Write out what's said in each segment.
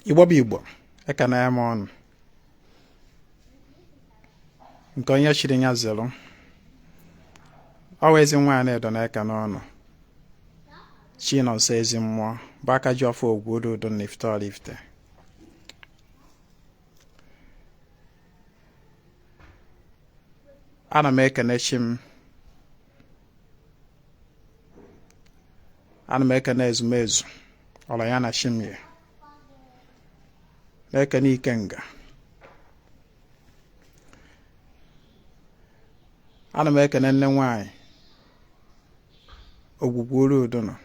Igbo bụ Igbo, ekene m ụnụ. Nke onye chiri ya zelu. Ọ wụ Ezinwa Anaedo na-ekene ụnụ. Chinonso ezi mmụọ bụ aka ji ọfọ ogwu udo na Ifite Oraifite. Ana m ekene chi m, ana m ekene ezumezu ọra ya na chi m yi, na-ekene ikenga. Ana m ekene nne nwanyị ogwugwu uru udu nọ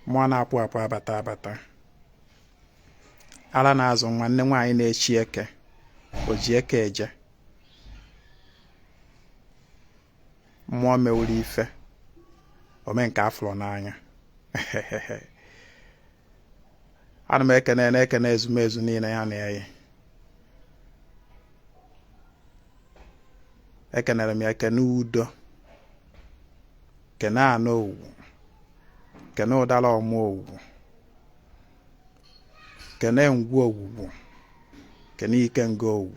mmụọ na-apụ apụ abata abata, ara na-azụ nwa, nne nwaanyị na-echi eke, o ji eke eje, mmụọ mewuru ife ome nke afụrọ n'anya. Ana m ekene na-ekene ezumezu niile ya na eyi. Ekenere m ya, kene udo, kene ana owu, kene ụdara ọmụ owu, kene ngwu ogwugwu, kene ikenga owu,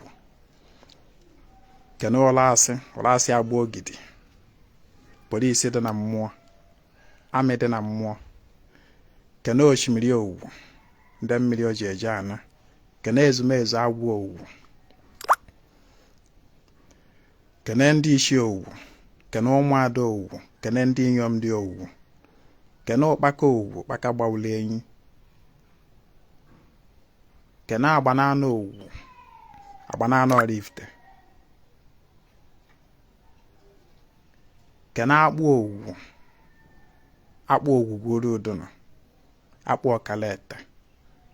kene ụlasị ụlasị agba ogidi, polisi dị na mmụọ, amị dị na mmụọ, kene osimiri owu, ndị mmiri o ji eje ana, kene ezumezu agwụ owu, kene ndị ichie owu, kene ụmụada owu, kene ndị inyom dị owu, kene ụkpaka owu, ụkpaka gbawulu enyi, kene agbananọ owu, agbananọ Oraifite, kene akpụ owu, akpụ ogwugwu uru udunu, akpụ ọkalete,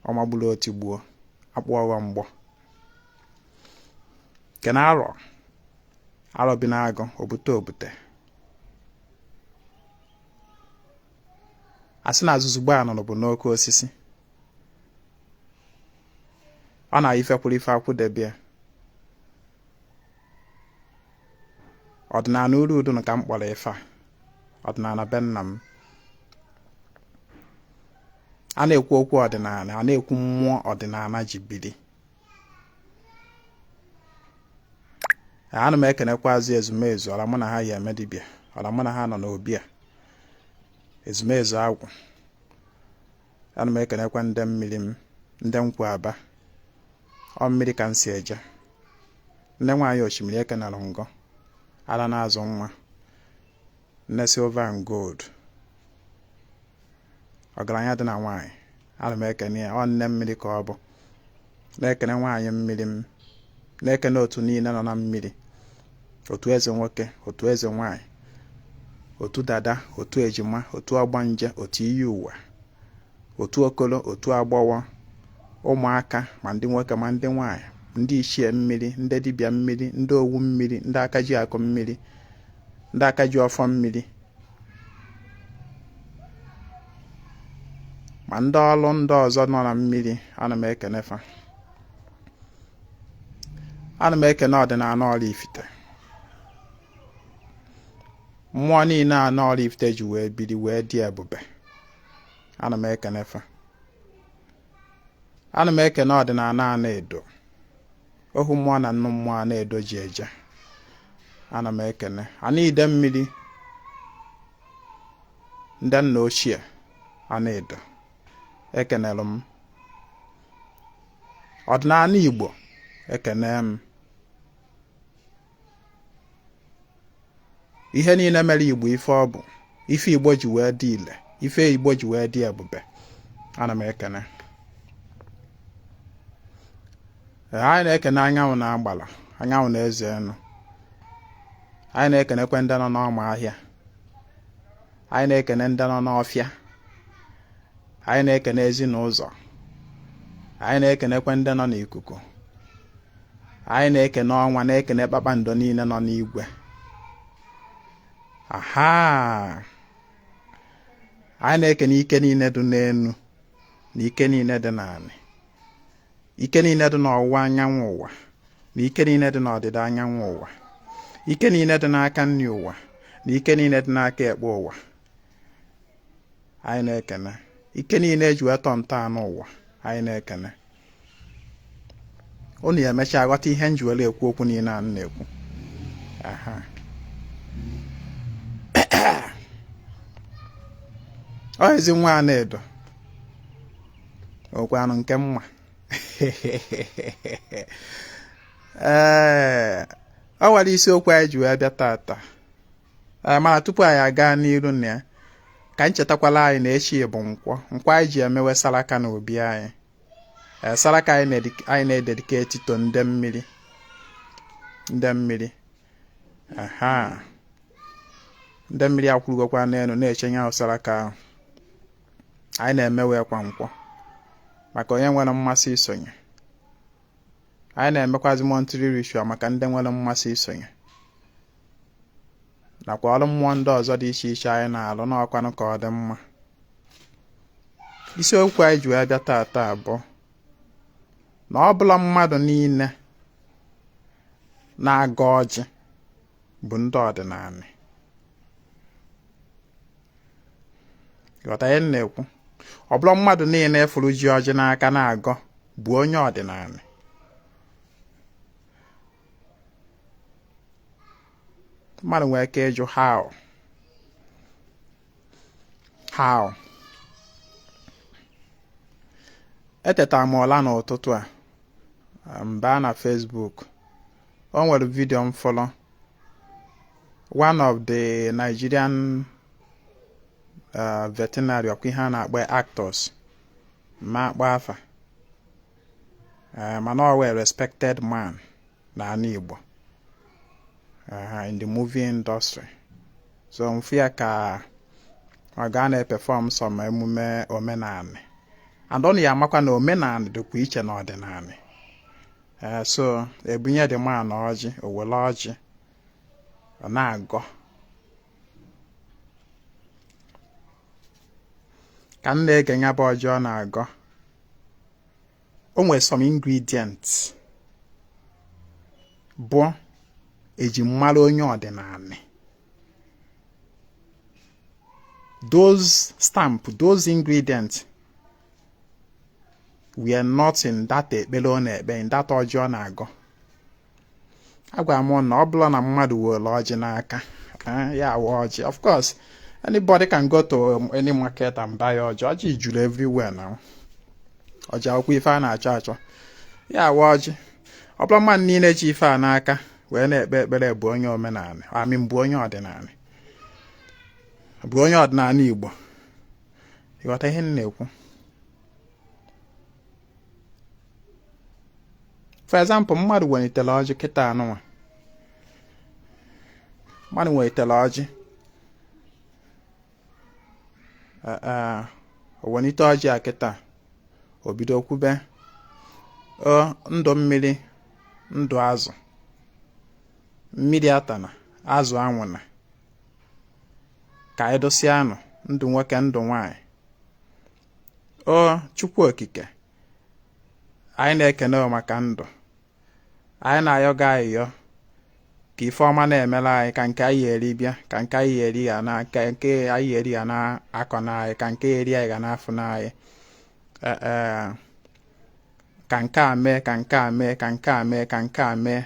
ọmagbulu otigbuo, akpụ ọghọ mgbọ, kene arọ, arọ bi n'agụ, obute obute. A sị na azụzugbo anụnụ bụ n'oke osisi, ọ na ife kwuru ife akwụdebe ya. Ọdịnala uru udunu ka m kpọrọ ife a, ọdịnala be nna m. A na-ekwu okwu ọdịnala, a na-ekwu mmụọ ọdịnala ji biri. Ana m ekenekwazi ezumezu ọra mụ na ha yi eme dibịa, ọra mụ na ha nọ n'obi a, ezumezu agwụ. Ana m ekenekwa ndị mmiri m, ndị nkwu aba, ọ mmiri ka m si eje. Nne nwaanyị osimiri ekenere ngọ, ara na-azụ nwa, nne silver and gold, ọgaranya dị na nwaanyị, ana m ekene ya, ọ nne mmiri ka ọ bụ. Na-ekene nwaanyị mmiri m, na-ekene otu niile nọ na mmiri, otu eze nwoke, otu eze nwaanyị, otu dada, otu ejima, otu ọgbanje, otu iyi ụwa, otu okolo, otu agbọghọ, ụmụaka ma ndị nwoke ma ndị nwaanyị, ndị ichie mmiri, ndị dibịa mmiri, ndị owu mmiri, ndị aka ji akụ mmiri, ndị aka ji ọfọ mmiri, ma ndị ọrụ ndị ọzọ nọ na mmiri, ana m ekene fa. Ana m ekene ọdịnala Oraifite, mmụọ niile a na Oraifite ji wee biri wee dị ebube, ana m ekene fa. Ana m ekene ọdịnala Anaedo, ohu mmụọ na nnu mmụọ Anaedo ji eje, ana m ekene ana Idemmili, ndị nna ochie Anaedo, ekenere m ọdịnala Igbo, ekene m ihe niile mere Igbo ife ọ bụ, ife Igbo ji wee dị ile, ife Igbo ji wee dị ebube, ana m ekene. Anyị na-ekene anyanwụ na agbala, anyanwụ na eze enu. Anyị na-ekenekwa ndị nọ n'ọma ahịa, anyị na-ekene ndị nọ n'ọfịa, anyị na-ekene ezinụzọ, anyị na-ekenekwa ndị nọ n'ikuku, anyị na-ekene ọnwa, na-ekene kpakpando niile nọ n'igwe. Aha, anyị na-ekene ike niile dị n'enu na ike niile dị n'anị, ike niile dị n'ọwụwa anyanwụ ụwa na ike niile dị n'ọdịda anyanwụ ụwa, ike niile dị n'aka nri ụwa na ike niile dị n'aka ekpe ụwa. Anyị na-ekene ike niile eji wee tọọ ntọala ụwa, anyị na-ekene. Unu ya emechaa ghọta ihe m ji were ekwu okwu niile a m na-ekwu. Aha. Ọ Ezinwa Anaedo okwanụ nke mma. Ee, ọ nwere isiokwu anyị ji wee bịa tata. Ee, mana tupu anyị aga n'iru na ya, ka m chetakwala anyị na echi bụ nkwọ. Nkwọ anyị ji emewe saraka na obi anyị. Ee, saraka anyị na-ededicate to ndị mmiri, ndị mmiri. Aha, ndị mmiri akwụrụgokwa n'elu na-eche nya saraka ahụ anyị na-emewe kwa nkwọ maka onye nwere mmasị isonye. Anyị na-emekwazi monthly ritual maka ndị nwere mmasị isonye, nakwa ọrụ mmụọ ndị ọzọ dị iche iche anyị na-alụ n'ọkwanụ ka ọ dị mma. Isiokwu anyị ji wee bịa taata bụ na ọ bụla mmadụ niile na-agọ ọjị bụ ndị ọdịnala. Ghọta ihe m na-ekwu? Ọ bụla mmadụ niile fụrụ ji ọjị n'aka na-agọ bụ onye ọdịnala. Mmadụ nwere ike ịjụ how? How? Etetara m ụla n'ụtụtụ a, m baa na Facebook. O nwere vidio m fụlụ one of the Nigerian veterinary, ọkwa ihe a na-akpọ actors, ma akpọ afa, mana ọ wee respected man n'ala Igbo in the movie industry. So m fụ ya ka ọ ga na-eperform some emume omenanị, and ọ na ya amakwa na omenanị dịkwa iche na ọdịnanị. So ebunye the man ọjị, o were ọjị ọ na-agọ. Ka m na-ege ya bụ ọjị ọ na-agọ, o nwere some ingredients bụ eji mara onye ọdịnanị. Those stamp, those ingredients were not in that ekpere ọ na-ekpe, in that ọjị ọ na-agọ. Agwara m na ọ bụla na mmadụ were ọjị n'aka ya awa ọjị. Of course, anybody can go to any market and buy ọjị. Ọjị juru everywhere now. Ọjị akwụkwọ ife a na-achọ achọ ya awa ọjị. Ọ bụla mmadụ niile ji ife a n'aka wee na-ekpe ekpere bụ onye omenala, amị bụ onye ọdịnala, bụ onye ọdịnala Igbo. Ịghọta ihe m na-ekwu? For example, mmadụ welitere ọjị kịta anụnwa, mmadụ welitere ọjị, o welite ọjị a kịta, o bido kwube ndụ mmiri, ndụ azụ, mmiri atana, azụ anwụna, ka anyị dụsịa anụ, ndụ nwoke, ndụ nwaanyị. O Chukwu Okike, anyị na-ekene maka ndụ anyị, na-ayọ gị ayịyọ ka ife ọma na-emere anyị, ka nke anyị eri bịa, ka nke anyị eri ya na ka nke anyị eri ya na-akọ na anyị, ka nke eri anyị ga na-afụ na anyị, ka nke a mee, ka nke a mee, ka nke a mee, ka nke a mee.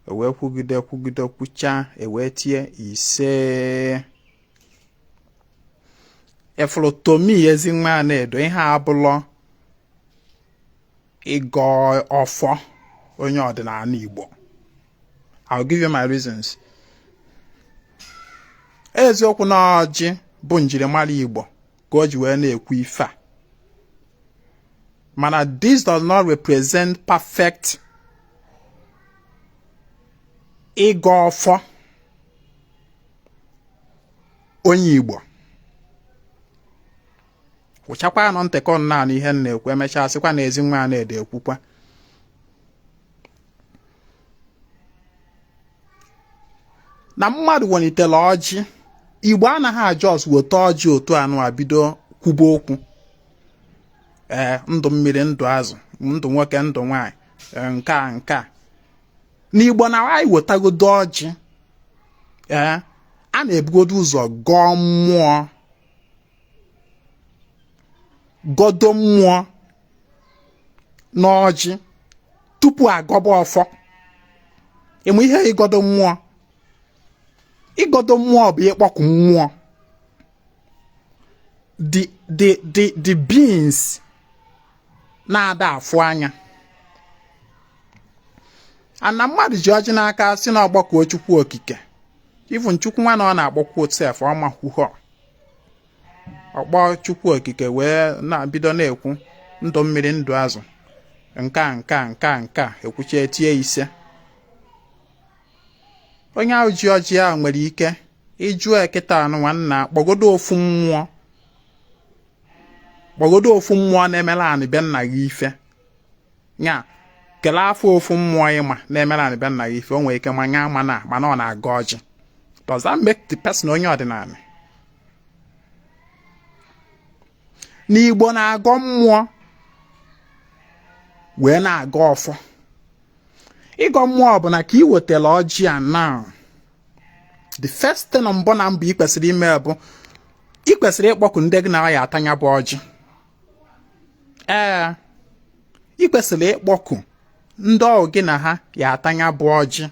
O wee kwugide kwugide kwuchaa, e wee tie ise. Efuru tomi Ezinwa Anaedo, ihe abụlọ ịgọ ọfọ onye ọdịnala Igbo. I'll give you my reasons. Eziokwu na ọjị bụ njirimara Igbo ka o ji wee na-ekwu ife a, mana this does not represent perfect ịgọ ọfọ onye Igbo. Kwụchakwa anọ ntịkọ naanị ihe m na-ekwu, emechaa sịkwa na Ezinwa Anaedo ekwukwa. Na mmadụ welitere ọjị, Igbo anaghị ajọs weta ọjị otu anụ a bido kwuba okwu, ee, ndụ mmiri, ndụ azụ, ndụ nwoke, ndụ nwaanyị, nke a nke a. N'Igbo na anyị wetagodo ọjị, ee, a na-ebugodo ụzọ gọọ mmụọ, gọdo mmụọ, N'ọjị tupu agọba ọfọ. Ịmụ ihe ịgọdo mmụọ? Ịgọdo mmụọ bụ ịkpọku mmụọ, the beings na-ada afụ anya. Ana mmadụ ji ọjị n'aka si na ọgbakọ Chukwu Okike, even Chukwu nwa na ọ na-akpọkwu sef, ọ makwuho ọkpọ Chukwu Okike wee na-bido na-ekwu ndụ mmiri, ndụ azụ, nke a, nke a, nke a, nke a, ekwuchie, tie ise. Onye ahụ ji ọjị ahụ nwere ike ịjụ ekịta anụ, nwanna, kpọgodo ofu mmụọ, kpọgodo ofu mmụọ na-emere anị be nna gị ife nya, kelee afọ ofu mmụọ ịma na-emere anị be nna gị ife. O nwere ike ma nya ama na mana ọ na-aga ọjị. Does that make the person onye ọdịnala? N'Igbo na-agọ mmụọ wee na-agọ ọfọ. Ịgọ mmụọ bụ na ka ị wetara ọjị a now, the first thing, mbụ na mbụ ị kwesịrị ime bụ ị kwesịrị ịkpọku ndị gị na ya atanya bụ ọjị. Ee, ị kwesịrị ịkpọku ndị ọgụ gị na ha ya atanya bụ ọjị.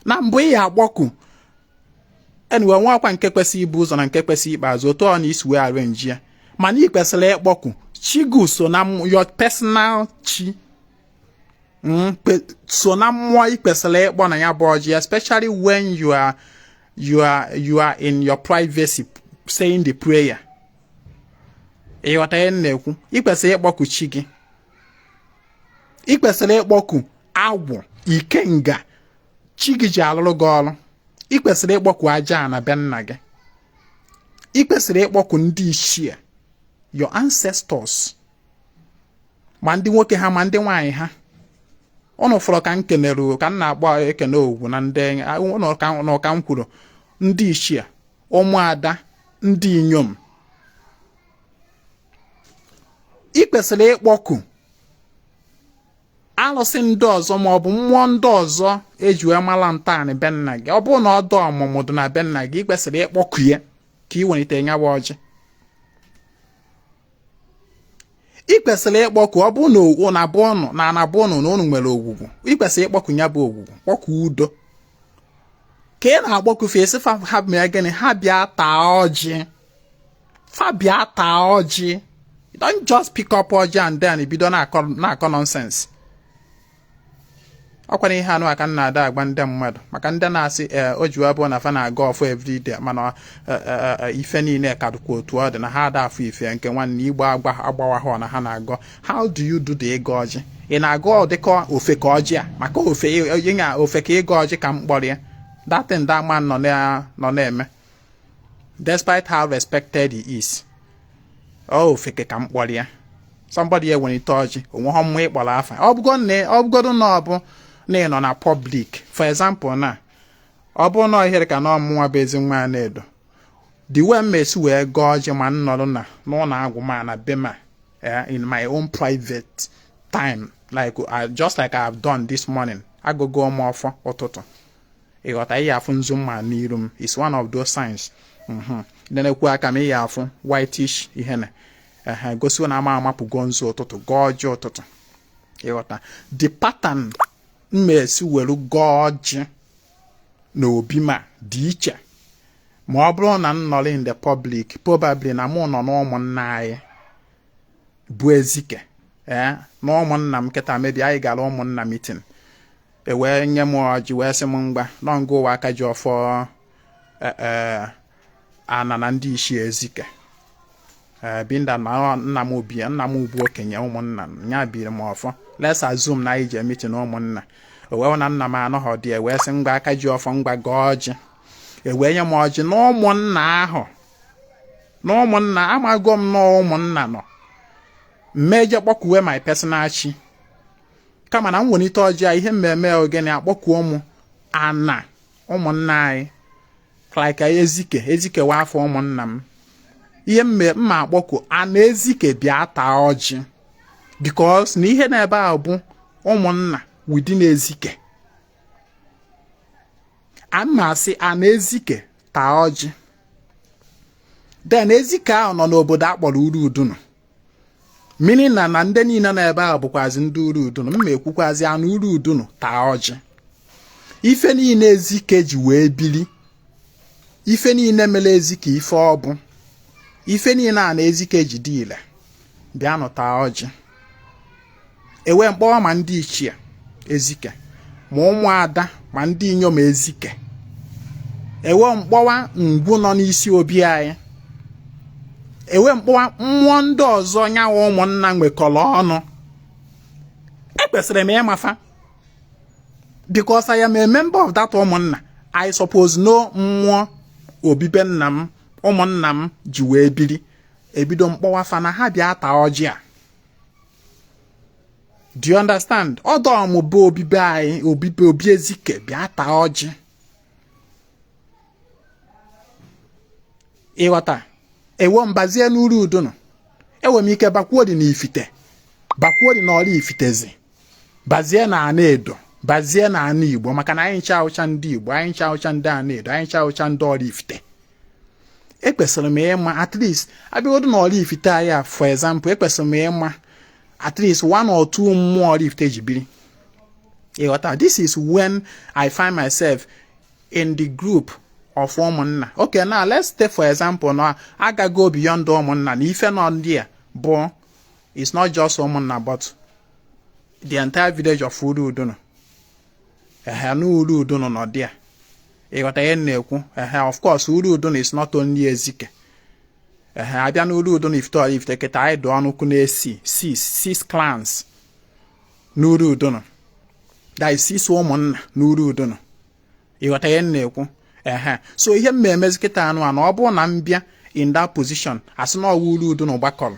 Na mbụ ị ya akpọku anyway, nwa akwa nke kwesịrị ibu ụzọ na nke kwesịrị ikpeazụ, otu ọ na isi wee arrange ya, mana ị kwesịrị ịkpọku chi gị so na your personal chi so na mmụọ ị kwesịrị ịkpọ na ya bụ ọjị, especially when you are in your privacy saying the prayer. Ịghọta ihe m na-ekwu? Ị kwesịrị ịkpọku chi gị, ị kwesịrị ịkpọku agwụ, ikenga chi gị ji alụrụ gị ọrụ. Ị kwesịrị ịkpọku aja na be nna gị. Ị kwesịrị ịkpọku ndị ichie, your ancestors, ma ndị nwoke ha ma ndị nwaanyị ha. Ụnụ fọrọ ka m kenere, ka m na-akpọ ekene ogwu na ndị ụnụ, ka m kwuru ndị ichie, ụmụada, ndị inyom. Ị kwesịrị ịkpọku alụsị ndị ọzọ ma ọ bụ mmụọ ndị ọzọ eji wee mara ntọanị be nna gị. Ọ bụrụ na ọdọ ọmụmụ dị na be nna gị, ị kwesịrị ịkpọku ya ka ị welite ya bụ ọjị. Ị kwesịrị ịkpọku, ọ bụrụ na ogwu na bụ ụnụ na ana bụ ụnụ na ụnụ nwere ogwugwu, ị kwesịrị ịkpọku ya bụ ogwugwu, kpọku udo. Ka ị na-akpọku fa, esi ha mee gịnị? Ha bịa taa ọjị, fa bịa taa ọjị. You don't just pick up ọjị and then bido na-akọ nonsense. Ọkwa na ihe anụ aka na-ada agba ndị mmadụ maka ndị na-asị ee, o ji abụọ na fa na-aga ọfọ everyday, mana ife niile ka dịkwa otu ọ dị na ha ada afọ ife nke nwanne Igbo agba agbawa ha na ha na-agọ. How do you do the ịgọ ọjị? Ị na-agọ dịka ofe ka ọjị a maka ofe ịnya ofe ka ịgọ ọjị ka m kpọrọ ya. That thing that man nọ na-eme, despite how respected he is, ọ ofeke ka m kpọrọ ya. Somebody ewelite ọjị, onweghọ mmụọ ịkpọrọ afa. Ọ bụgodu na ọ bụ na ị nọ na public, for example, na ọ bụrụ na ihere ka na ọmụnwa bụ Ezinwa Anaedo, the way m esi wee gọọ ọjị ma m nọrọ na n'ụlọ agwụ ma na be ma in my own private time, like just like I have done this morning, agụgụ m ọfọ ụtụtụ, ịghọta? Ihe afụ nzu mma n'iru m is one of those signs. Na-ekwu aka m, ihe afụ whitish ihe na ehe gosi na ama amapụgo nzu ụtụtụ, gọọ ọjị ụtụtụ. Ịghọta the pattern m esi were gọọ ọjị na obi ma dị iche ma ọ bụrụ na m nọrọ in the public, probably na mụ nọ n'ụmụnna anyị bụ Ezike, ee, na ụmụnna m kịta, mebi anyị gara ụmụnna meeting, e wee nye m ọjị wee sị m mgba nọ nga ụwa aka ji ọfọ ee ana na ndị ichie Ezike, ee, binda na nna m obi, nna m bụ okenye ụmụnna ya biri m ọfọ. Let's assume na anyị je meeting ụmụnna, o wee na nna m anọghọ dị, e wee sị mgba aka ji ọfọ, mgba gọọ ọjị, e wee nye m ọjị na ụmụnna ahụ, na ụmụnna amago m na ụmụnna nọ mmeje kpọkuwe my personal chi, kama na m welite ọjị a, ihe mmemme ogene akpọkuo mụ ana ụmụnna anyị, like Ezike, Ezike wa afọ ụmụnna m, ihe mma akpọku ana Ezike bịa taa ọjị, because na ihe na-ebe ahụ bụ ụmụnna within Ezike. A asị ana Ezike taa ọjị, then Ezike ahụ nọ n'obodo akpọrọ Uru Udunu. Meaning na ndị niile nọ ebe ahụ bụkwazi ndị Uru Udunu. M ma ekwukwazi anụ Uru Udunu taa ọjị. Ife niile Ezike ji wee bili, ife niile mere Ezike ife ọ bụ, ife niile a na Ezike ji dị ile, bịanụ taa ọjị. Ewe mkpọọ ma ndị ichie Ezike, ma ụmụada, ma ndị inyom Ezike. Ewe mkpọwa ngwu nọ n'isi obi anyị. Ewe mkpọwa mmụọ ndị ọzọ nyawa ụmụnna nwekọrọ ọnụ. Ekwesịrị m ịmafa because I am a member of that ụmụnna. I suppose know mmụọ obibe nna m, ụmụnna m ji wee biri. Ebido mkpọwa fa na ha bịa taa ọjị a. Do you understand? Ọdọm bụ obibe anyị, obibe obi Ezike, bịa taa ọjị. Ịghọta? Ewo mbazie n'Uru Udunu. Enwere m ike bakwuo dị n'Ifite, bakwuo dị n'Ọra Ifitezi, bazie na ana Edo, bazie na ana Igbo, maka na anyị ncha ụcha ndị Igbo, anyị ncha ụcha ndị ana Edo, anyị ncha ụcha ndị Ọra Ifite. Ekwesịrị m ịma at least, abịagodu na Ọra Ifite anyị a, for example, ekwesịrị m ịma at least one or two mmụọ Ọra Ifite ji biri. Ịghọta? This is when I find myself in the group of ụmụnna. Okay, now let's take for example na agago beyond ụmụnna, na ife nọ ndị a bụ it's not just ụmụnna but the entire village of Uru Udunu. Ehe, na Uru Udunu nọ there. Ịghọta ihe m na-ekwu? Ehe, of course Uru Udunu is not only Ezike. Ehe, abịa na Uru Udunu Ifite Ọra Ifite kịta, anyị dị ọnụkụ na-esi six clans n'Uru Udunu. That is six ụmụnna n'Uru Udunu. Ịghọta ihe m na-ekwu? Ehe, so ihe m emezi kịta anụ a na ọ bụrụ na m bịa in that position, asị na ọwa Uru Udunu gbakọrọ,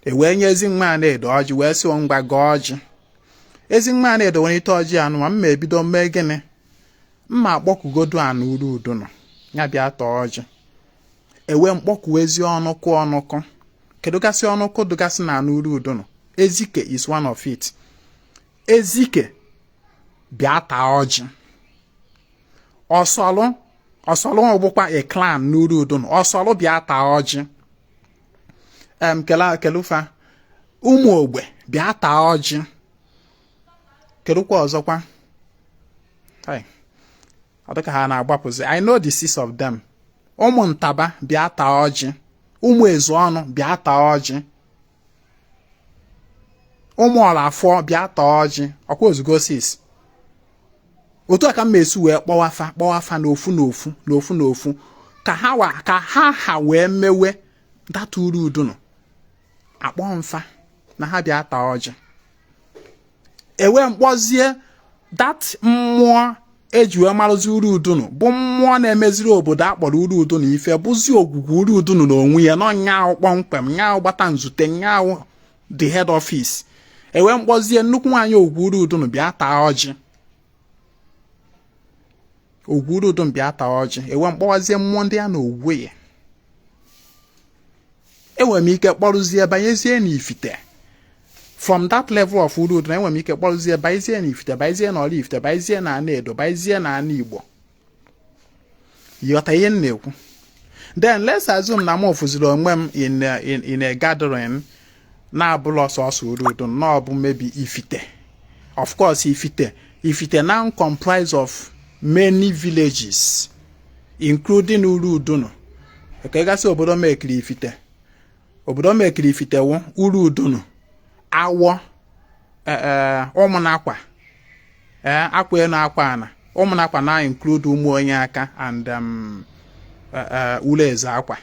e wee nye Ezinwa Anaedo ọjị, wee sị ngwa gọọ ọjị. Ezinwa Anaedo nwere ite ọjị anụ ma m ma ebido mee gịnị? Mma akpọkugodu anụ Uru Udunu ya bịa tọọ ọjị. Ewe mkpọku ezi ọnụkụ ọnụkụ. Kedu gasị ọnụkụ dụgasị na anụ Uru Udunu? Ezike is one of it. Ezike bịa taa ọjị. Ọsọlụ, Ọsọlụ bụkwa a clan n'Uru Udunu. Ọsọlụ bịa taa ọjị. Em kele kelufa ụmụ ogbe bịa taa ọjị. Kedụkwa ọzọkwa? Ọ dịka ha na-agbapụzi. I know the six of them. Ụmụ ntaba bịa taa ọjị. Ụmụ ezu ọnụ bịa taa ọjị. Ụmụ ọrafọ bịa taa ọjị. Ọkwa ozugbo six. Otu a ka m esi wee kpọwafa kpọwafa n'ofu n'ofu n'ofu n'ofu ka ha wa ka ha ha wee mewe that Uru Udunu. Akpọ mfa na ha bịa taa ọjị. Ewe mkpọzie that mmụọ eji wee marụzi Uru Udunu, bụ mmụọ na-emeziri obodo akpọrọ Uru Udunu ife, bụzi ogwugwu Uru Udunu na onwe ya nọ nyaahụ kpọmkwem, nyaahụ gbata nzute, nyaahụ the head office. Ewe mkpọzie nnukwu nwaanyị ogwu Uru Udunu bịa taa ọjị. Ogwu Uru Udunu bịa taa ọjị. Ewe mkpọwazie mmụọ ndị ya na ogwu ya. Enwere m ike kpọrụzie banyezie n'Ifite. From that level of Uru Udunu, enwere m ike kpọrụzie banyezie n'Ifite, banyezie na Ọra Ifite, banyezie na ana Edo, banyezie na ana Igbo. Ịghọta ihe m na-ekwu? Then let's assume na m fụziri onwe m in a gathering na-abụlọ sọsọ Uru Udunu, na ọ bụ maybe Ifite. Of course Ifite now comprise of many villages, including Uru Udunu. Ka gasị obodo mekiri Ifite, obodo mekiri Ifite wụ Uru Udunu, Awọ, Ụmụnakwa, ee, akwa enu, akwa ana. Ụmụnakwa na include ụmụ onye aka and Ụlọeze Akwa.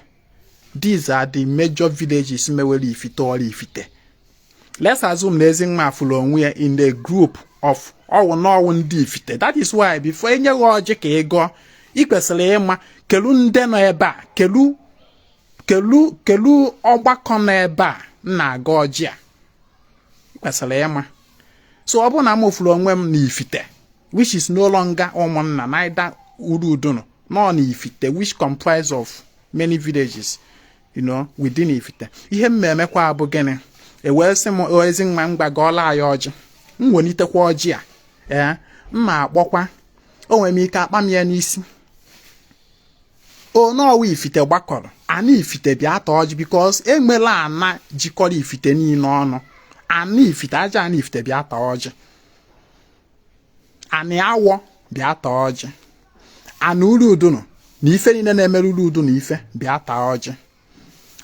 These are the major villages mewere Ifite Ọra Ifite. Let's assume na Ezinwa fụrụ onwe ya in the group of ọwụ n'ọwụ ndị Ifite. That is why before enye gị ọjị ka ị gọọ, ị kwesịrị ịma kelu ndị nọ ebe a, kelu kelu kelu ọgbakọ nọ ebe a m na-aga ọjị a. Ị kwesịrị ịma. So ọ bụrụ na m fụrụ onwe m n'Ifite, which is no longer ụmụnna, neither Uru Udunu, nọ n'Ifite, which comprise of many villages within Ifite, ihe m emekwa bụ gịnị? E wee sị m, Ezinwa, m gbagọọla anyị ọjị. M welitekwa ọjị a, ee, mma akpọkwa o nwere m ike akpa m ya n'isi o n'ọwa Ifite gbakọrọ. Ana Ifite bịa taa ọjị, because enwela ana jikọrọ Ifite niile ọnụ. Ana Ifite, aja ana Ifite bịa taa ọjị. Anị Awọ bịa taa ọjị. Ana uru udunu na ife niile na-emere uru udu na ife bịa taa ọjị.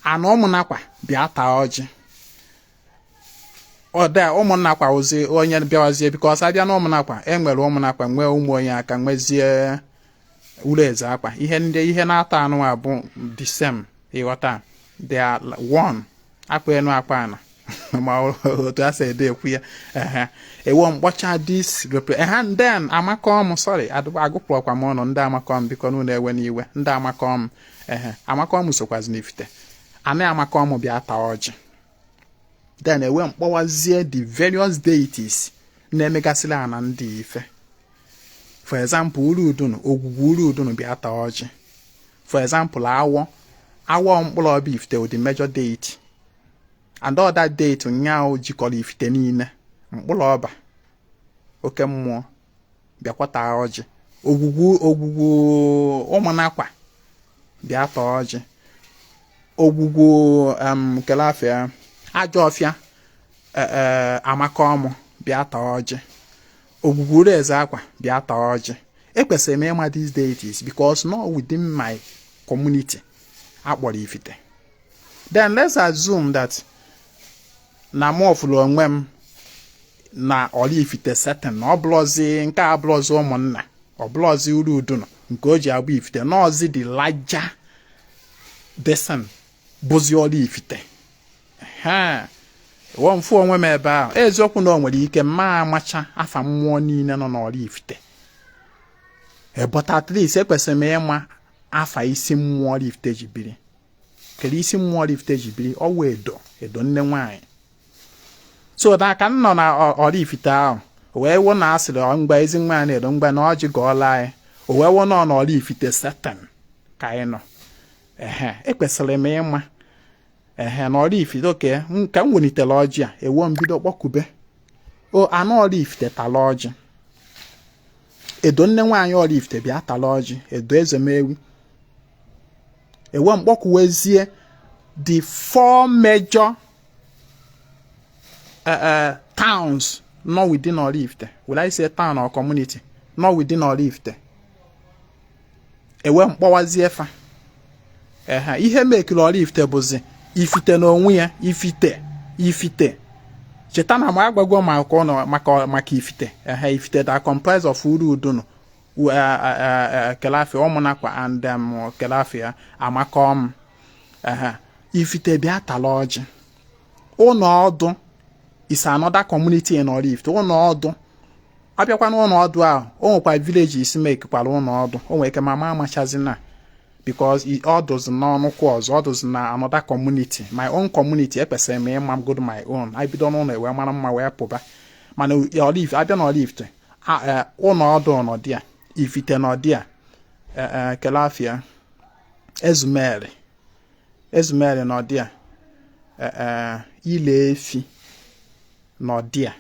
Ana ụmụnakwa bịa taa ọjị. Ọda ụmụnnakwa ozi onye bịawazie, because abịa na ụmụnakwa, enwere ụmụnakwa, nwee ụmụ onye aka, nwezie ụlọ eze akwa. Ihe ndị ihe na-ata anụ a bụ the same, ịghọta? They are one, akwa enu akwa ana, ma otu a si ede ekwu ya. Ehe, ewo mkpọcha this ehe. Then amakọm, sorry, agụpụrụkwa m ọnụ ndị amakọm. Biko n'ụlọ, ewe n'iwe ndị amakọm. Ehe, amakọm sokwazi n'Ifite. Anị amakọm bịa taa ọjị. Then ewe mkpọwazie the various deities na-emegasịrị ana ndị ife. For example, uru udunu, ogwugwu uru udunu bịa taa ọjị. For example, Awọ, Awọ mkpụrụ ọbịa Ifite, the major deity, and all that deity nyaahụ jikọrọ Ifite niile, mkpụrụ ọba oke mmụọ bịakwa taa ọjị. Ogwugwu, ogwugwu ụmụnakwa bịa taa ọjị. Ogwugwu kelafịa ajọ ọfịa amakọmụ bịa taa ọjị. Ogwugwu eze akwa bịa taa ọjị. Ekwesịrị m ịma these deities because not within my community akpọrọ Ifite. Then let's assume that na mụ ọfụrụ onwe m na Oraifite setting, na ọ bụrụzi nke a bụrụzi ụmụnna, ọ bụrụzi uru udunu nke o ji abụ Ifite, n'ọzi the larger desin bụzi Oraifite. Ha wọ mfu onwe m ebe ahụ. Eziokwu na o nwere ike mma amacha afa mmụọ niile nọ n'Oraifite, but at least ekwesịrị m ịma afa isi mmụọ Oraifite ji biri. Kedu isi mmụọ Oraifite ji biri? Ọwụ Edo, Edo nne nwanyị. So na ka m nọ na Oraifite ahụ wee wụ na asịrị mgbe ezi nwa na-edo mgbe na ọjị gọọla anyị, o wee wụ nọ n'Oraifite setting ka anyị nọ. Ehe, ekwesịrị m ịma ehe na Oraifite oke ka m welitere ọjị a, ewo m bido kpọkube o anụ Oraifite tala ọjị. Edo nne nwaanyị Oraifite bịa tala ọjị. Edo ezemewi, ewo m kpọkuwezie the four major towns not within Oraifite. Will I say town or community not within Oraifite? Ewe mkpọwazie fa. Ehe, ihe mekiri Oraifite bụzi Ifite n'onwe ya. Ifite, Ifite, cheta na ma agbago maka ụnọ maka Ifite. Ehe, Ifite that comprise of uru udunu, kelafia ụmụnakwa and kelafia amakom. Ehe, Ifite bịa tala ọjị. Ụnọ ọdụ is another community in Oraifite. Ụnọ ọdụ, abịakwa n'ụlọ ọdụ ahụ, o nwekwa villages mekikwara ụlọ ọdụ. O nwere ike mama amachazina because ọdụzi n'ọnụkwụ ọzọ, ọdụzi na another community. My own community, ekwesịrị m ịma good my own. Anyị n'ụlọ wee mara mma wee pụba. Mana Oraifite, abịa na Oraifite, ụlọ ọdụ nọdị a, Ifite nọdị a, kelafia Ezumeri, Ezumeri nọdị a, ile efi nọdị a.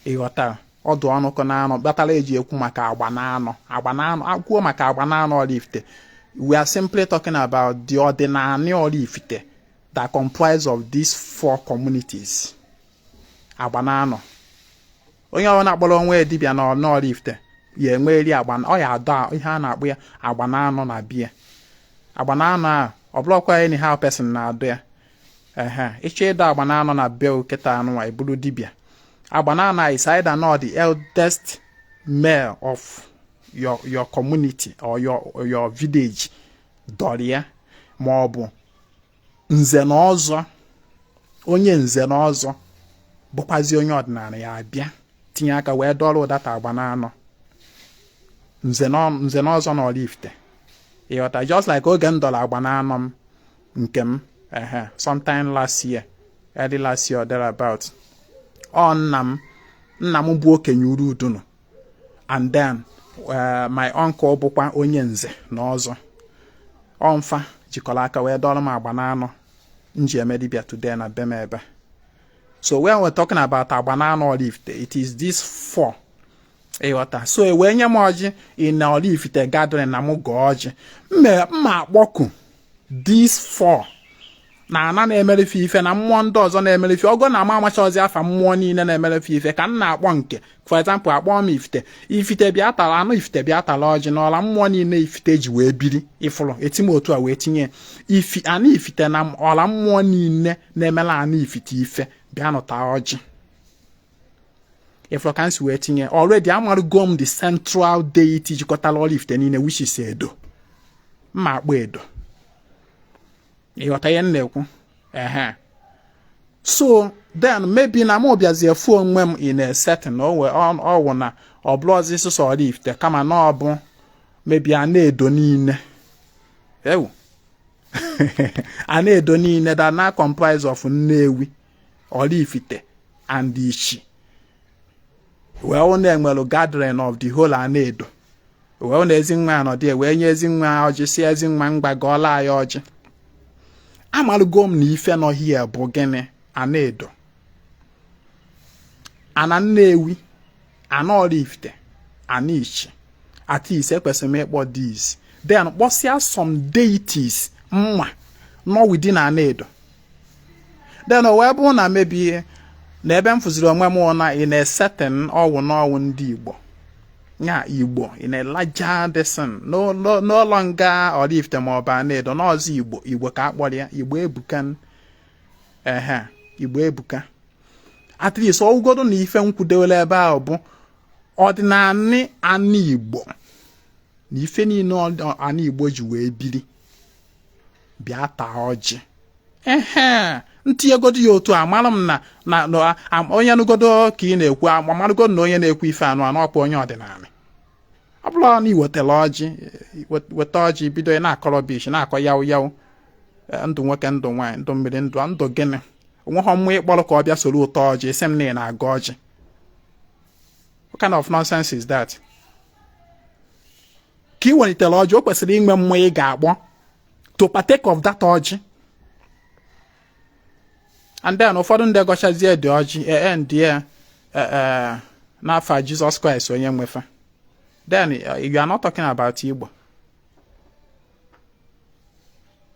Ịghọta? Ọdụ ọnụkọ na anọ kpatara eji ekwu maka agba na anọ, agba na anọ. Akwuo maka agba na anọ Oraifite, we are simply talking about the ọdịnala Oraifite that comprise of these four communities, agba na anọ. Onye ọbụla kpọrọ onwe dibịa na Oraifite ya enwe eri agba, ọ ya adọ ihe a na-akpọ ya agba na anọ na bia. Agba na anọ a, ọ bụrụkwa anyhow person na-adọ ya. Ehe, ịchọ ịdọ agba na anọ na be kịta anụnwa, eburu dibịa agba na anọ is either not the eldest male of your community or your village dọrọ ya, ma ọ bụ nze na ọzọ, onye nze na ọzọ bụkwazi onye ọdịnala ya abịa tinye aka wee dọrọ ụdata agba na anọ nze na ọzọ na Oraifite. Ịghọta? Just like oge m dọrọ agba na anọ m nke m, ehe, sometime last year, early last year or thereabout, ọ nna m, nna m bụ okenye uru udunu, and then my uncle bụkwa onye nze na ọzọ, ọ mfa jikọrọ aka wee dọrọ m agba na anọ m ji eme dibịa today na be m ebe. So when we're talking about agba na anọ Oraifite, it is this four. Ịghọta? So e wee nye m ọjị in Oraifite gathering na m gọọ ọjị, mma akpọku These four na ana na-emerefe ife na mmụọ ndị ọzọ na-emerefe ọgọ na ama amachaọzi afa mmụọ niile na-emerefe ife ka m na-akpọ nke. For example, akpọọ m Ifite. Ifite bịa tara anụ, Ifite bịa tara ọjị n'ọla mmụọ niile Ifite ji wee biri. Ifụrụ eti m otu a wee tinye ifi anụ Ifite na ọla mmụọ niile na-emela anụ Ifite ife bịa nụta ọjị. Ifụrụ ka m si wee tinye? Already amarugo m the central deity jikọtara ọla Ifite niile, which is Edo. Mma akpọ Edo. Ịghọta ihe m na-ekwu? Ehe, so then maybe na mụ bịazie fụ onwe m in a setting ọwụ na ọ bụrụzi sụsọ ọla Ifite, kama na ọ bụ maybe a na-edo niile, ewu, a na-edo niile that na comprise of Nnewi, Oraifite and Ichi. Wee na enwere gathering of the whole Anaedo, wee na Ezinwa anọdị, wee nye Ezinwa ọjị, si Ezinwa mgba gọọla anyị ọjị. Amalụgo m na ife nọ here bụ gịnị? Anaedo, ana Nnewi, ana Oraifite, ana Ichi. At least ekwesịrị m ịkpọ these, then kpọsịa some deities mma nọ within Anaedo. Then o wee bụrụ na maybe na ebe m fụziri onwe m na in a certain ọwụ n'ọwụ ndị Igbo nya Igbo in a larger desin, no, no, no longer Oraifite ma ọ bụ Anaedo, n'ọzọ Igbo, Igbo ka akpọrọ ya, Igbo ebuka. Ehe, Igbo ebuka. At least ọwụgodo na ife nkwudowere ebe ahụ bụ ọdịnala ana Igbo na ife niile ana Igbo ji wee biri bịa taa ọjị. Ehe, ntinyegodo ya otu a, mara m na onye nụgodo ka ị na-ekwu, amarụgodo na onye na-ekwu ife anụ anụ ọkwa onye ọdịnala. Ọ bụrụ na ị wetara ọjị, weta ọjị, bido ị na-akọrọ bish, na-akọ yawu yawu, ndụ nwoke, ndụ nwaanyị, ndụ mmiri, ndụ ndụ gịnị, onweghọ mmụọ ịkpọrọ ka ọ bịa soro ụtọ ọjị. Sị m na ị na-aga ọjị, what kind of nonsense is that? Ka ị welitere ọjị, o kwesịrị inwe mmụọ ị ga-akpọ to partake of that ọjị. And then ụfọdụ ndị gọchazie dị ọjị ee ndị ya n'afa Jizọs Kraịst onye nwefa. Then you are not talking about Igbo,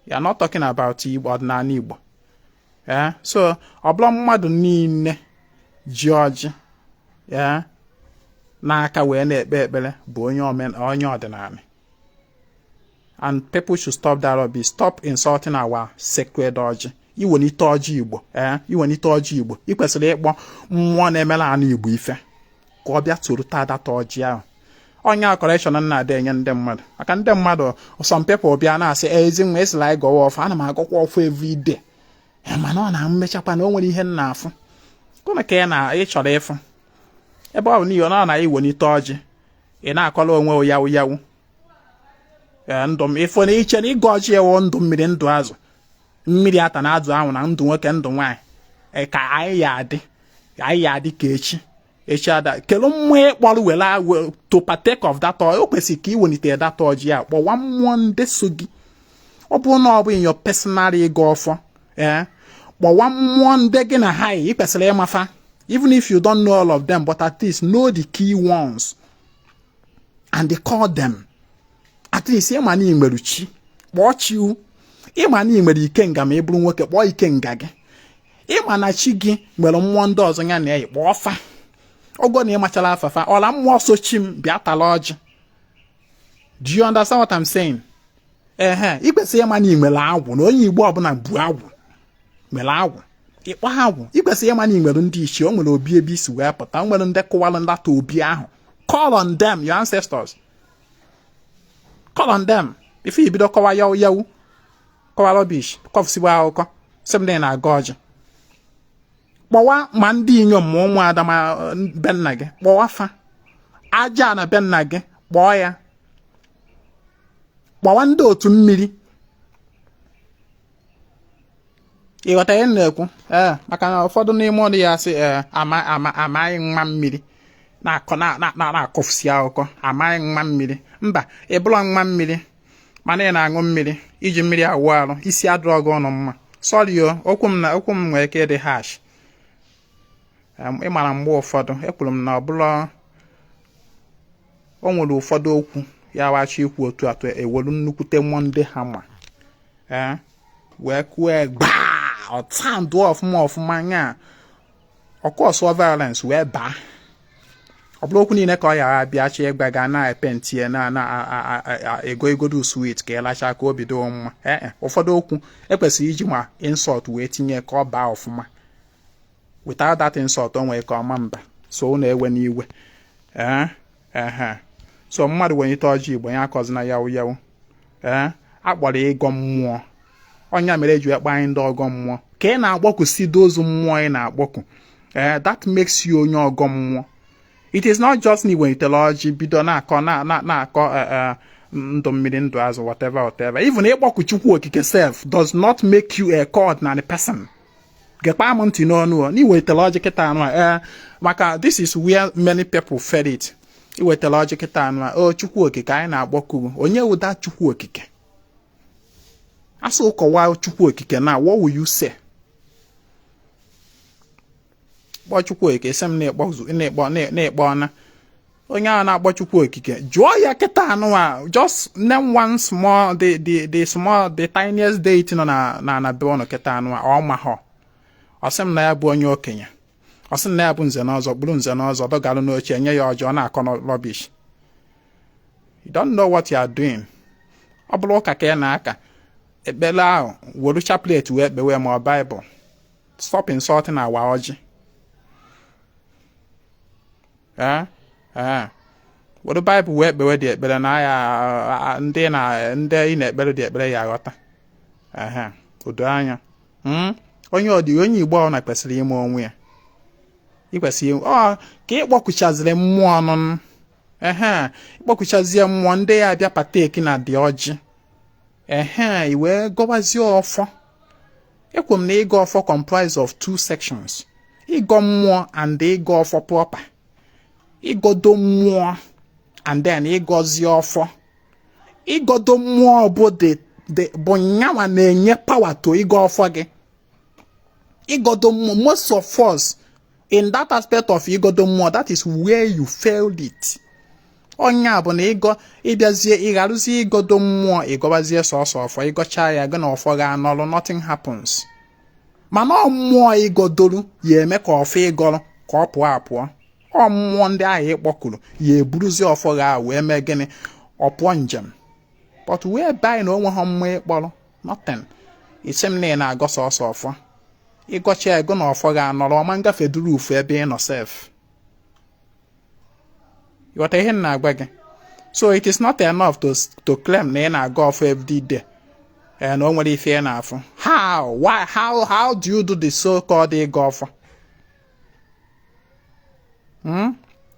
you are not talking about Igbo, ọdịnala Igbo. Ee, so ọ bụla mmadụ niile ji ọjị ee n'aka wee na-ekpe ekpere bụ onye onye ọdịnala. And people should stop that rubbish, stop insulting our sacred ọjị. Iwelite ọjị Igbo, ee, iwelite ọjị Igbo, ị kwesịrị ịkpọ mmụọ na-emere anụ Igbo ife ka ọ bịa tụrụ taa data ọjị ahụ. Onye a correction na-ada enye ndị mmadụ, maka ndị mmadụ, some people bịa na-asị, "Ezinwa, esila anyị gọwa ọfọ." Ana m agọkwa ọfọ every day, mana ọ na mmechakwa na o nwere ihe m na-afụ. Gịnị ka ị na ị chọrọ ịfụ? Ebe ọ bụ n'ihi ọ na iwelite ọjị, ị na-akọrọ onwe yawu yawu, ndụ m ịfụ na iche na ịgọ ọjị ewo ndụ mmiri, ndụ azụ, mmiri ata na azụ ahụ, na ndụ nwoke, ndụ nwaanyị, ka anyị ya adị, anyị ya adị ka echi echi ada kelu mmụọ ịkpọrọ were to partake of that. O kwesịrị ka ị welite that ọjị ya, kpọwa mmụọ ndị so gị. Ọ bụrụ na ọ bụ in your personal ịgọ ọfọ, ee, kpọwa mmụọ ndị gị na ha ị kwesịrị ịmafa. Even if you don't know all of them, but at least know the key ones and they call them. At least ịma na ị nwere chi, kpọọ chi. Ịma na ị nwere ikenga, ma ị bụrụ nwoke, kpọọ ikenga gị. Ịma na chi gị nwere mmụọ ndị ọzọ ya na eyi, kpọọ fa. Ogo na ịmachala afafa, ọla mmụọ so chi m bịa tala ọjị. Do you understand what I'm saying? Ehe, ị kwesịrị ịma na ị nwere agwụ, na onye Igbo ọbụla bụ agwụ, nwere agwụ, ịkpọ agwụ. Ị kwesịrị ịma na ị nwere ndị ichie, o nwere obi ebe isi wee pụta, o nwere ndị kụwalụ ndata obi ahụ. Call on them, your ancestors, call on them before ibido kọwa yawu yawu, kọwa rubbish, kọfụsigbo akụkọ, sị m na ị na-aga ọjị. Kpọwa ma ndị inyom ma ụmụada ma be nna gị, kpọwa fa. Aja na be nna gị, kpọọ ya. Kpọwa ndị otu mmiri. Ịghọta ihe m na-ekwu? Ee, maka na ụfọdụ n'ime ụlọ ya sị, ee, ama ama amaghị nwa mmiri na-akọ na-akọfusi akụkọ, amaghị nwa mmiri. Mba, ị bụla nwa mmiri, mana ị na-aṅụ mmiri, iji mmiri awụ arụ, isi adịrọ gị ọnụ mma. Sorry o, okwu m na okwu m nwere ike ịdị harsh. Ị mara mgbe ụfọdụ ekwuru m na ọ bụla o nwere ụfọdụ okwu ya wachi ikwu otu atọ ewelu nnukwute mmụọ ndị ha ma. Ee, wee kụọ gbaa, ọ sound ọfụma ọfụma nya ọkụ ọsọ violence wee baa. Ọ bụrụ okwu niile ka ọ yara abịa chi ịgba ga na-epentie na na ego egodu sweet ka ịlacha ka obi dị mma. Ee, ụfọdụ okwu ekwesịrị iji ma insult wee tinye ka ọ baa ọfụma. Without that insult, o nwere ka ọma mba. So unu ewe n'iwe. Ee, ehe, so mmadụ wenyite ọjị Igbo ya akọzina yawu yawu. Ee, akpọrọ ịgọ mmụọ ọnya mere eji ekpe anyị ndị ọgọ mmụọ ka ị na-akpọku dozu mmụọ ị na-akpọku. Ee, that makes you onye ọgọ mmụọ. It is not just na iwelitere ọjị bido na-akọ na-akọ ndụ mmiri, ndụ azụ, whatever, whatever. Even ịkpọku Chukwu Okike self does not make you a ordinary person. Gekpa m ntị n'ọnụ na iwetara ọjị kịta anụ a. Ee, maka this is where many people fed it. Iwetara ọjị kịta anụ a, o Chukwu Okike anyị na-akpọku. Onye wụda Chukwu Okike? Asụ kọwaa Chukwu Okike na, what will you say? Kpọọ Chukwu Okike, sị m na-ịkpọ na onye ahụ na-akpọ Chukwu Okike, jụọ ya kịta anụ a, just name one small, the small, the tiniest deity nọ na be ụnụ kịta anụ a. Ọ mahọ. Ọ sị m na ya bụ onye okenye, ọ sị m na ya bụ nze na ọzọ, bụrụ nze na ọzọ, dọgalụ n'oche, nye ya ọjọọ, na-akọ rubbish. You don't know what you are doing. Ọ bụrụ ụka ka ị na-aka ekpere ahụ, were chaplet wee kpewe ma ọ Bible. Stop insulting our ọjị. Ee, ee, were Bible wee kpewe dị ekpere na ya ndị na ndị ị na-ekpere dị ekpere ya aghọta. Ehe, odo anya. Onye ọdị onye Igbo ọ na kwesịrị ime onwe ya, ị kwesịrị ọ ka ị kpọkụchaziri mmụọ nụ. Ehe, ịkpọkụchazie mmụọ ndị ya abịa partake na dị ọjị. Ehe, i wee gọwazie ọfọ. Ekwu m na ịgọ ọfọ comprise of two sections: ịgọ mmụọ and ịgọ ọfọ proper. Ịgọdo mmụọ and then ịgọzie ọfọ. Ịgọdo mmụọ bụ the bụ nyanwa na-enye power to ịgọ ọfọ gị. Ịgọdo mmụọ, most of us in that aspect of ịgọdo mmụọ, that is where you failed it. Ọnya bụ na ịgọ ịbịazie ịgharụzie ịgọdo mmụọ, ịgọbazie sọsọ ọfọ. Ịgọcha ya, gị na ọfọ ga anọlụ, nothing happens. Mana ọ mmụọ ịgọdoru ya eme ka ọfọ ịgọrọ ka ọ pụọ apụọ. Ọ mmụọ ndị ahụ ịkpọkuru ya eburuzie ọfọ gị ahụ wee mee gịnị? Ọ pụọ njem. But wee by na onwe ha mmụọ ịkpọrọ, nothing. Isi m na ị na-agọ sọsọ ọfọ, ịgọcha ego na ọfọ gị anọrọ ọma ngafe duru ufu ebe ị nọ sef. Ịghọta ihe m na-agwa gị? So it is not enough to claim na ị na-aga ọfọ every day na o nwere ife ị na-afụ. How? Why? How do you do the so called ịga ọfọ?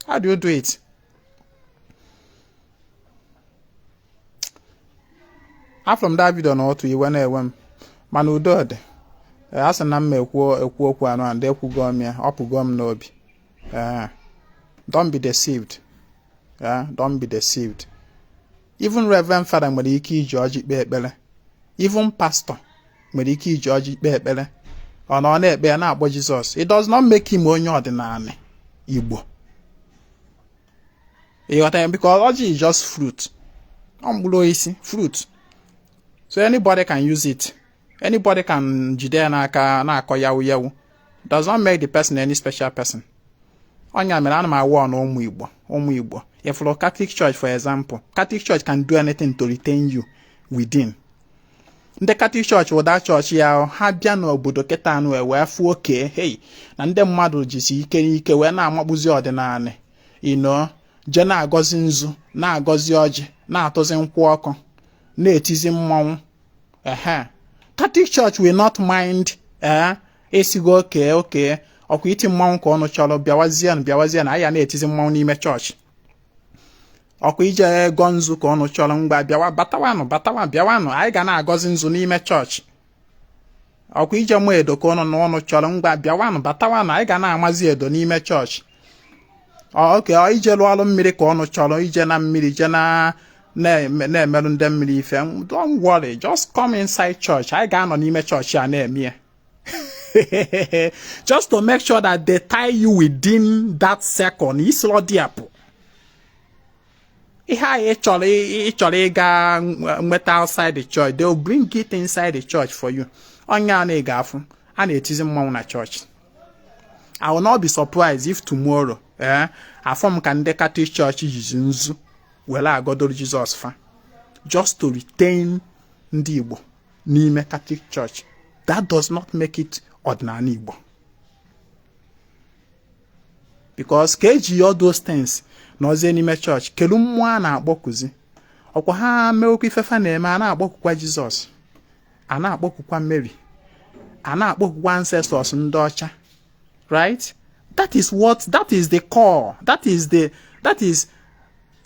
How do you do it? After m that video na otu iwe na-ewe m, mana udo dị. A sị na m ekwu ekwu okwu anụ and ekwugo m ya, ọ pụgo m n'obi. Ee, don't be deceived. Yeah, don't be deceived. Even Reverend Father nwere ike iji ọjị kpee ekpere. Even pastor nwere ike iji ọjị kpee ekpere. Ọ na ọ na-ekpe ya na-akpọ Jizọs. It does not make him onye ọdịnala Igbo. Ịghọta ya? Because ọjị is just fruit, ọ mkpụrụ osisi, fruit. So anybody can use it, anybody can jide ya n'aka na-akọ yawu yawu. Does not make the person any special person. Ọnya mere ana m awụ ọnụ ụmụ Igbo, ụmụ Igbo. Ifụrụ Catholic Church, for example, Catholic Church can do anything to retain you within. Ndị Catholic Church wụda chọọchị ya, ha bịa n'obodo kịta anụ wee fụọ oke hei na ndị mmadụ jisi ike n'ike wee na-amakpuzi ọdịnala ino, je na-agọzi nzu, na-agọzi ọjị, na-atụzi nkwụ ọkụ, na-etizi mmọnwụ. Ehe, Catholic Church will not mind. Ee, esigo oke oke ọkwa iti mmanwụ ka ọnụ chọrọ, bịawazie, bịawazie na aya na-etizi mmanwụ n'ime chọọchị. Ọkwa ije gọọ nzu ka ọnụ chọrọ, mgba bịawa, batawanụ, batawa, bịawanụ, anyị ga na-agọzi nzu n'ime chọọchị. Ọkwa ije mụ edo ka ọnụ na ọnụ chọrọ, mgba bịawanụ, batawanụ, anyị ga na-amazi edo n'ime chọọchị. Oke ije lụọ ọrụ mmiri ka ọnụ chọrọ, ije na mmiri, je na na-emerụ ndị mmiri ife, don't worry, just come inside church, anyị ga-anọ n'ime chọọchị a na-eme ya, just to make sure that they tie you within that circle na isoro dị apụ. Ihe ahụ ị chọrọ ịga nweta outside the church, they will bring it inside the church for you. Onye a na-ega afụ a na-etizi mmanwụ na church. I will not be surprised if tomorrow, afọ m ka ndị Catholic Church jizi nzu were agodoro Jizọs fa, just to retain ndị Igbo n'ime Catholic Church. That does not make it ọdịnala Igbo, because ka eji all those things nọzie n'ime chọọchị, kelu mmụọ a na-akpọkuzi? Ọkwa ha mewekwa ifefa na-eme, a na-akpọkukwa Jizọs, a na-akpọkukwa Mary, a na-akpọkukwa ancestors ndị ọcha, right? That is what, that is the core, that is the that is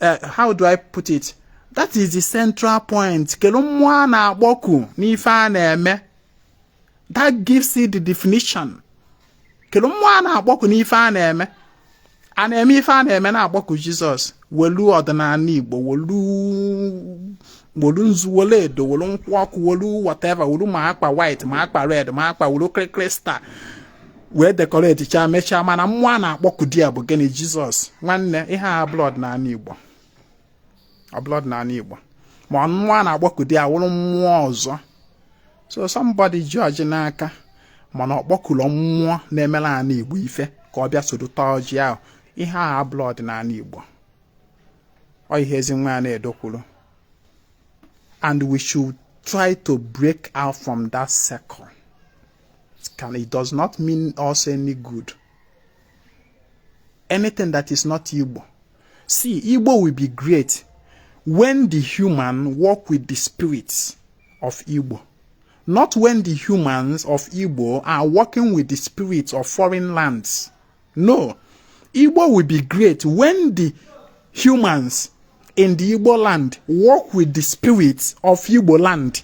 how do I put it, that is the central point. Kelu mmụọ a na-akpọku n'ife a na-eme? That gives it the definition. Kelu mmụọ a na-akpọku n'ife a na-eme? A na-eme ife a na-eme, na-akpọku Jizọs, welu ọdịnala Igbo, welu welu nzu, welu edo, welu nkwụ ọkụ, welu whatever, welu ma akpa white, ma akpa red, ma akpa welu crystal wee decorate cha mechaa, mana mmụọ a na-akpọku di ya bụ gịnị? Jizọs. Nwanne, ihe a bụla ọdịnala Igbo, ọbụla ọdịnala Igbo, ma mmụọ a na-akpọku di ya wụrụ mmụọ ọzọ. So somebody ji ọjị n'aka, mana ọ kpọkụrụ mmụọ na-emere ala Igbo ife ka ọ bịa soro taa ọjị ahụ. Ihe a abụla ọdịnala Igbo. Ọ ihe Ezinwa Anaedo kwuru, and we should try to break out from that circle. It does not mean us any good, anything that is not Igbo. See, Igbo will be great when the human work with the spirits of Igbo, not when the humans of Igbo are working with the spirits of foreign lands. No. Igbo will be great when the humans in the Igbo land work with the spirits of Igbo land.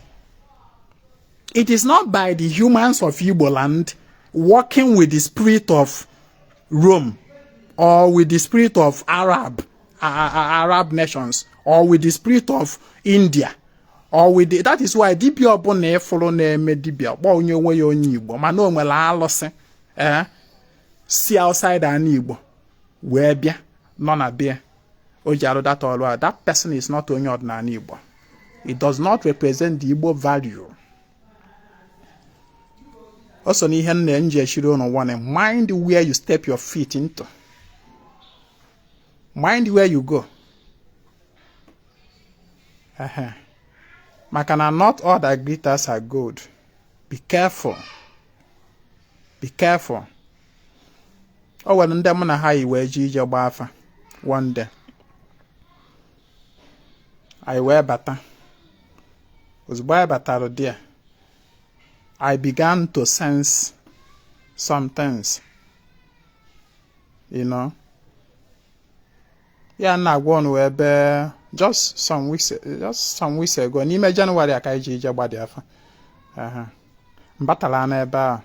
It is not by the humans of Igbo land working with the spirit of Rome or with the spirit of Arab nations or with the spirit of India or with the, that is why dibịa ọbụla ịfụrụ na-eme dibịa kpọọ onye onwe ya onye Igbo, mana o nwere alụsị si outside ana Igbo wee bịa nọ na bịa o ji arụ that ọrụ a, that person is not onye ọdịnala Igbo. It does not represent the Igbo value. O so n'ihe nna m ji echiri ụnụ warning: mind where you step your feet into, mind where you go. Ehe. Maka na not all that glitters are gold. Be careful, be careful. O nwere ndị mụ na ha yi wee jee ije gbaa afa one day. Anyị wee bata. Ozugbo anyị batara there, I began to sense some things. Ya na-agwa ọnụ ebe just some weeks ago n'ime Jenụwarị a ka anyị ji ije gbadi afa. Aha. M batara n'ebe a,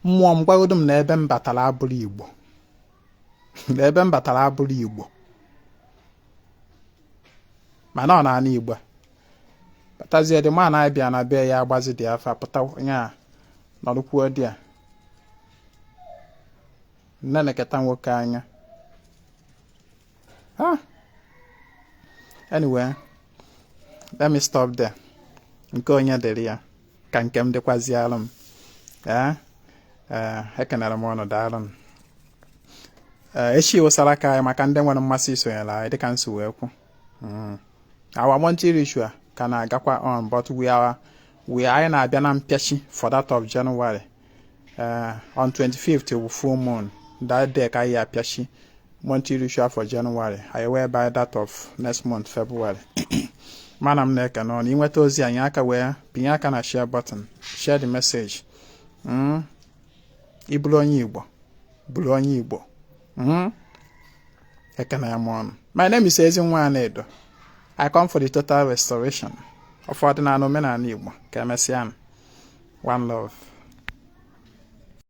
mmụọ m gwagodo m na ebe m batara abụrụ Igbo, na ebe m batara abụrụ Igbo, mana ọ na-ana Igbo a. Batazie dị ma na anyị bịa na be ya agbazi dị afa pụta nya nọrụkwuo dị a nne na-eketa nwoke anya. Ah, anyway, let me stop there. Nke onye dịrị ya ka nke m dịkwazialụ m. Ee ee, ekenere m ọnụ, daalụ m. Ee, echi wụsara aka anyị maka ndị nwere mmasị isonyere anyị dịka nsi wee kwu. Our monthly ritual ka na-agakwa on, but we anyị na-abịa na mpịachi for that of January. On 25th bụ full moon. That day ka anyị apịachi monthly ritual for January. Anyị wee by that of next month, February. Mana m na-eke n'ọnụ inweta ozi anyị aka wee pinye aka na share button, share the message. Ị bụrụ onye Igbo, bụrụ onye Igbo. Ekene m ọnụ. My name is Ezinwa Anaedo. I come for the total restoration of ọdịnala omenala Igbo. Ka emesịa. One love.